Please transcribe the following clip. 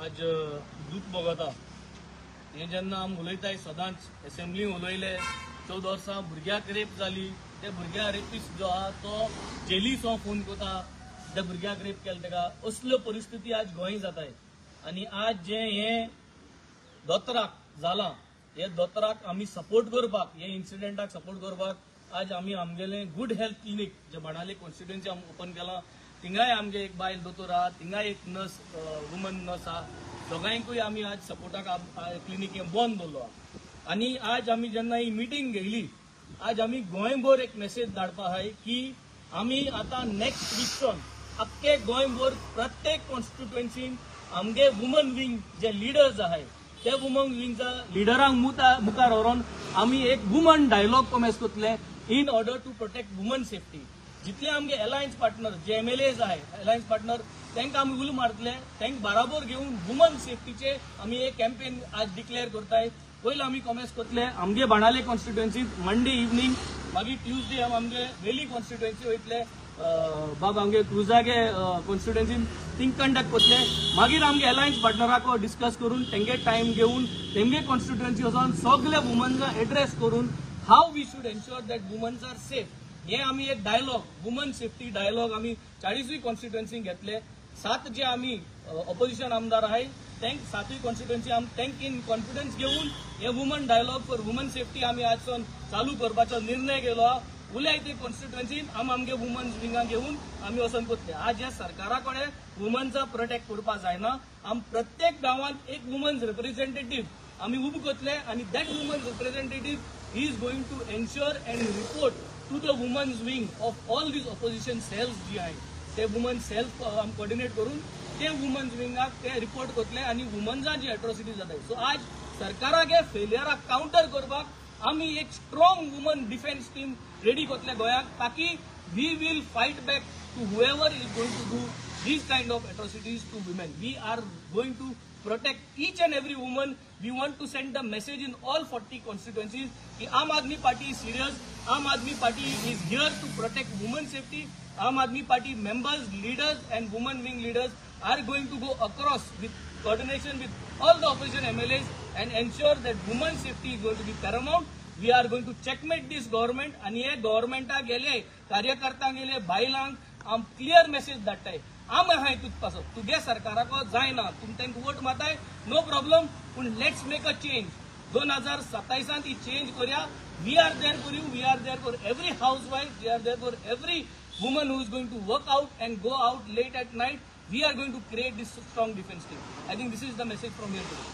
आज दूख भोगता. हें जेन्ना आमी उलयताय, सदांच एसेंब्ली उलयले, 14 वर्सां भुरग्याक रेप जाली, ते भुरग्या रेपिस्ट जो आहा तो जेलीसो फोन करता, त्या भुरग्याक रेप केले ताका. असल्यो परिस्थिती आज गोंय जाताय आनी आज जे हें दोतोराक जालां, हे दोतोराक आमी सपोर्ट करपाक, हे इन्सिडंटाक सपोर्ट करपाक आज आमी आमगेलें गुड हेल्थ क्लिनीक जे बाणावले कॉन्स्टिट्युएन्सी आमी ओपन केलां, थिंगाय आमगे एक बायल दोतोर आहा, थिंगाय एक नर्स, वुमन नर्स आहा. दोगांयकूय आमी आज सपोर्टाक क्लिनीक हें बंद दवरलो आहा. आनी आज आमी जेन्ना ही मिटींग घेयली, आज आमी गोंयभर एक मेसेज धाडपा आहाय की आमी आतां नेक्स्ट वीकसून आख्खे गोंयभर प्रत्येक कॉन्स्टिट्युएन्सीन आमगे वुमन विंग जे लिडर्स आहाय ते वुमन विंगच्या लिडरांक मुखार व्हरोन आमी एक वुमन डायलॉग कोमेस करतले in order to protect woman safety. जितले आमगे अलायन्स पार्टनर जे एमएलएज आहाय अलायन्स पार्टनर, तांकां आमी उलो मारतले, तांकां बराबर घेवन वुमन सेफ्टीचे आमी एक कॅम्पेन आज डिक्लेअर करताय. पयलीं आमी कॉमेस करतले आमगे बाणावले कॉन्स्टिट्युएन्सीत मंडे इवनींग, मागीर ट्युजडे आमी आमगे वेली कॉन्स्टिट्युएन्सी वयतले, बाब आमगे क्रुजागे कॉन्स्टिट्युएन्सीन थिंग कंडक्ट करतले. मागीर आमगे अलायन्स पार्टनराक डिस्कस करून तेंगे टायम घेवन तेंगे कॉन्स्टिट्युएन्सी वचोन सगळे वुमन्सांक एड्रेस करून how we should ensure that womans are safe, हे आमी एक डायलॉग, वुमन सेफ्टी डायलॉग आमी 40 कॉन्स्टिट्युएन्सींक घेतले. 7 जे आमी ऑपोजिशन आमदार आहाय तेंक 7 कॉन्स्टिट्युएन्सी आमी तेंक इन कॉन्फिडन्स घेवन हे woman dialogue for woman safety आमी आजसून चालू करपाचो निर्णय घेतलो. उलय ते कॉन्स्टिट्युएन्सीन आमी आमगे वुमन्स विंगां घेवन आमी वचोन करतले. आज ह्या सरकारा कडेन वुमन्सां प्रोटेक्ट करपाक जायना. आमी प्रत्येक गांवांत एक वुमन्स रिप्रेझेंटेटीव आमी उबो करतले आनी that women's representative is going to ensure and report to the women's wing of all these opposition cells जी आहाय ते वुमन सेल्फ आमी कोऑर्डिनेट करून ते वुमन्स विंगाक ते रिपोर्ट करतले आनी वुमन्सां जी एट्रोसिटी जाताय. सो आज सरकाराक हे फेलियराक कावंटर करपाक आमी एक strong woman defence team ready करतले गोंयाक, ताकी we will fight back to whoever is going to do these kind of atrocities to women. We are going to protect each and every woman. We want to send the message in all 40 constituencies ki Aam Aadmi Party is serious. Aam Aadmi Party is here to protect women safety. Aam Aadmi Party members, leaders and women wing leaders are going to go across with coordination with all the opposition MLAs and ensure that women safety is going to be paramount. We are going to checkmate this government. आणि हे गव्हर्नमेंटा गेले, कार्यकर्त्यांक गेले, बायलांक आम clear message धाडटाय, आम आहाय तुज पासत, तुगे सरकाराक जायना, तुमी तांकां वोट मारताय, नो प्रॉब्लम, पूण let's make a change. 2027 he change करया. We are there for you, we are there for every housewife, we are there for every woman who is going to work out and go out late at night. We are going to create this strong defence team. I think this is the message from here today.